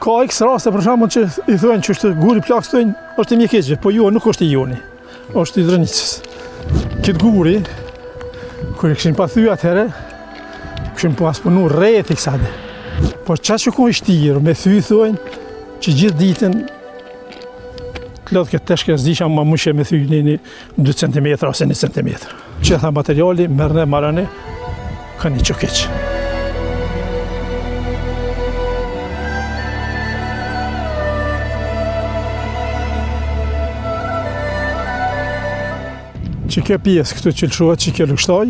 Ka x raste për shembull që i thonë që është guri plakës thonë është i Mjekiqve, po jo nuk është i joni. Është i Drenicës. Këtë guri kur e kishin pa thy atëherë, kishin pas punu rreth i kësaj. Po qa që ku i shtirë, me thy thonë që gjithë ditën të lodhë këtë teshke s'disha ma mushe me thy një, një 2 cm ose 1 cm. Që tha materiali, merrne, marrëne, ka një çekiç. Që kjo pjesë këtu që lëshohet, që kjo lështoj,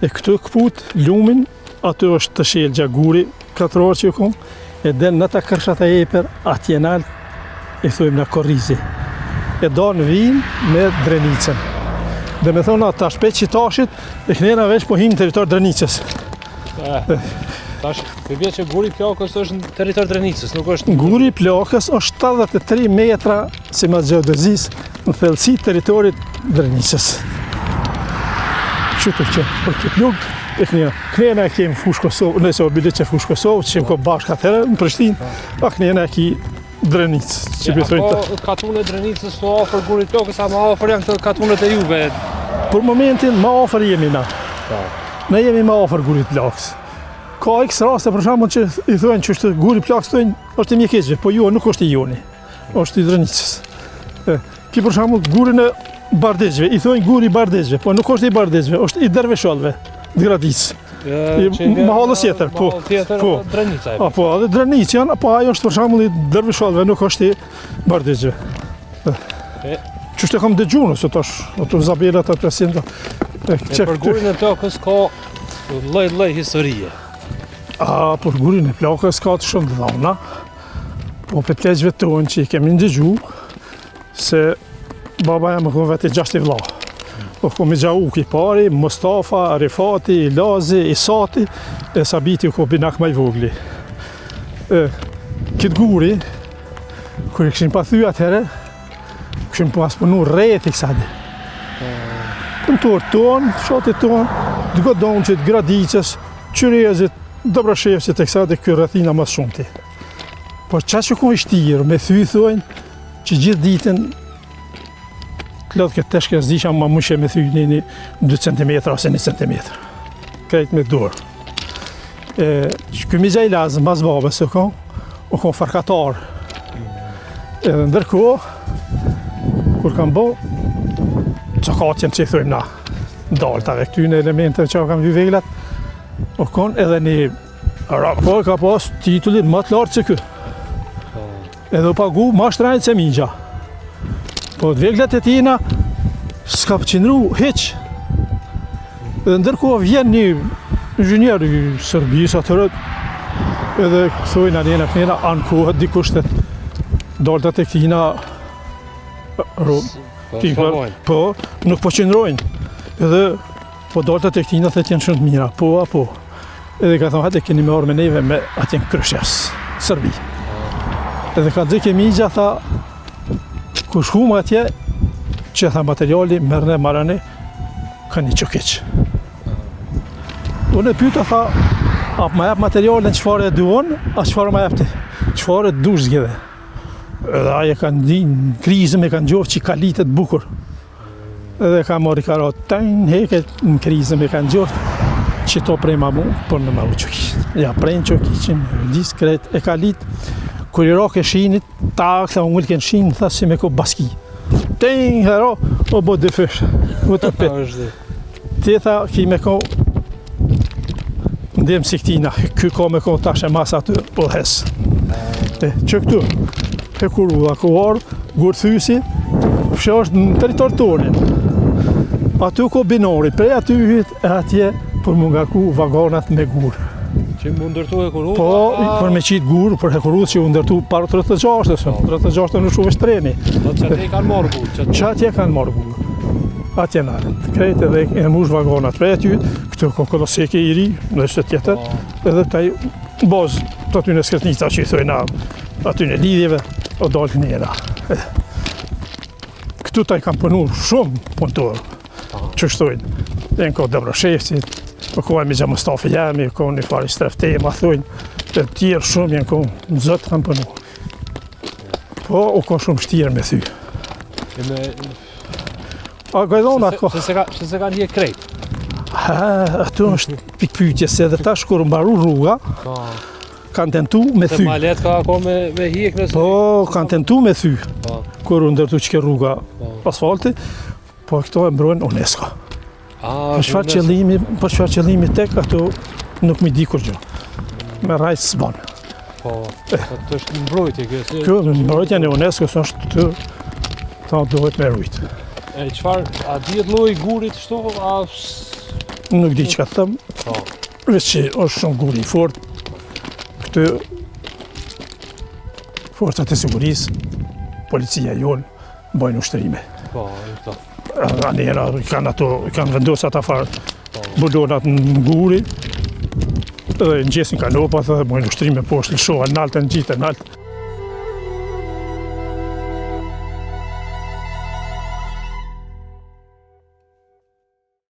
e këtu këput lumin, aty është të shel gjaguri, katror që kom, e del në ta kërshat e eper, atje nalt, i thujmë në korrizi. E do në vinë me Drenicën. Dhe me thonë, tash pe që tashit, e kënena veç po himë në territor Drenicës. Eh, tash, për bje që guri plakës është në territor Drenicës, nuk është... Guri plakës është 73 metra, simas gjeodezisë, në thellësi territorit Drenicës. Qëtu që për këtë lugë, e kënena. Kënena e kemi Fushë Kosovë, nëse o bile që Fushë Kosovë, që ko bashkë atëherë në Prishtinë, pa kënena e ki Drenicë, që po thonë ta. Katunet e Drenicës të afër Gurit Plakës, a ma afër janë këto katunet e juve? Për momentin, ma afër jemi na. Po. Ne jemi ma afër Gurit Plakës. Ka x raste për shembull që i thonë që është Guri Plakës thonë është i Mjekiqve, po jo, nuk është i joni. Është i Drenicës. E, ki për shembull gurin e Bardiqve, i thonë guri i Bardiqve, po nuk është i Bardiqve, është i Dervishollëve, të Gradicë. I mahallës tjetër, po. Tjetër, po. Drenica e. Po, edhe Drenicë janë, po ajo është për shembull i Dervishollëve, nuk është i Bardiqve. E. Qështë e kam dëgju, nëse tash, ato zabelat ato si ndo. E, e për gurin e plakës ka lloj-lloj historie. A, për gurin e plakës ka të shumë të dhona, po për pleqve tonë që i kemi ndëgju, se baba jem u konë vetë i gjashti vlla. U konë mixha Uki i pari, Mustafa, Rifati, Ilazi, Isati, e Sabiti u konë binak ma i vogli. E, këtë guri, kur e kishin pa thy atëherë, kishin pas punu rreth i kësaj. Punëtorët tonë, fshatit tonë, të Godoncit, Gradicës, Qyrezit, Dobrashevcit e kësaj dhe kjo rrethina më shumti. Po qa që ku i shtirë, me thy thojnë, që gjithë ditën të lodhë këtë teshke s'disha ma mushe me thy një, një 2 cm ose 1 cm. Krejt me dorë. E, që ky mixha Ilaz, mas babës, u kon, u kon farkatar. Edhe ndërkohë, kur kam bo, cokatjen që i thojmë na, daltave, këtyne elementeve që kam vy veglat, u kon edhe një Po, ka pas titullin më të lartë se ky. Edhe u pagu ma shtrejt se mixha. Po veglat e tina s'ka qëndru hiç. Dhe ndërkohë vjen një inxhinier i Serbisë atëherë edhe thojnë anena kënena ankohet dikush të daltat e këtina po, po, po, nuk po qëndrojnë. Edhe Po daltat e këtina thotë janë shumë të mira, po a po. Edhe ka thonë, hajde keni me ardhë me neve me atje në Krushevc, Serbi. Edhe ka dhike mixha, tha, kur shkum atje, që tha materiali, merrne, marrëne, ka një çekiç. Unë e pyta, tha, a ma jep materialin çfarë e duon, a çfarë ma jep ti? Çfarë e dush zgjidhe? Edhe ai e ka ndi në krizëm e ka njoft që kalitet bukur. Edhe ka marrë ka ra tën heket në krizëm e ka njoft që to prej ma mu, por në ma u çekiç. Ja prejnë çekiçin, dis krejt e kalit. Kur i ra ke shinit, ta këta u ngulke në shinë, tha si me ko baski. Tën hero, o bo dyfish, u të pit. Ti tha, ki me ko ndem si këtina, ky ka me ko tash e mas aty udhëheqës. E, që këtu, hekurudha, ku ardhë, gurthysi, që është në territor tonin. Aty ko binori, prej aty hyt e atje për mu ngarku vagonat me gurë. Që mu ndërtu hekurudha? Po, për me qitë gurë, për hekurudhë që u ndërtu para 36-ës, 36-ës nuk shuvesh treni. Po, që atje kanë marrë gurë? Që atje kanë marrë gurë. Atje nalët, krejt edhe e mush vagonat prej aty, këtu ko koloseki i ri, në është tjetër, po. edhe taj bazë të aty në skretnica që i thojnë aty në lidhjeve, o dalë njera. Këtu taj kam punu shumë punëtor, po. që shtojnë, e në kohë Dobroshevcit, po kohë e Mixha Mustafa jemi, kohë një farë Istref Tema, thujnë. Të tjerë shumë janë konë, në zot kanë punu. Po, u ka shumë shtirë me thy. E me... A gojdhona ko? Se se ka, se se ka një krejt. Ha, aty është pikëpyetje, se edhe tash kur mbaru rruga, po. kanë tentu me thy. Se ma letë ka ako me, me hjek nëse... Po, kanë tentu me thy. Po. Kur u ndërtu qekjo rruga po. asfalti, po këto e mbrojnë UNESCO. A, për çfarë qëllimi, për çfarë qëllimi tek ato nuk më di kurgjë. Me rrajt s'bon. Po, po të është mbrojtje kjo. Si... Kjo mbrojtja në UNESCO është të ta duhet me rujt. E çfarë, a dihet lloji i gurit kështu, a nuk di çka them. Po. Veç që është shumë guri i fort. Këtë forcat e sigurisë, policia jonë, bëjnë ushtrime. Po, e këto. Anera, kanë ato, kanë vendosur ata farë po. bulonat në guri, dhe ngjesin kanopat dhe bëjnë ushtrime poshtë, lëshohen nalt, ngjiten nalt.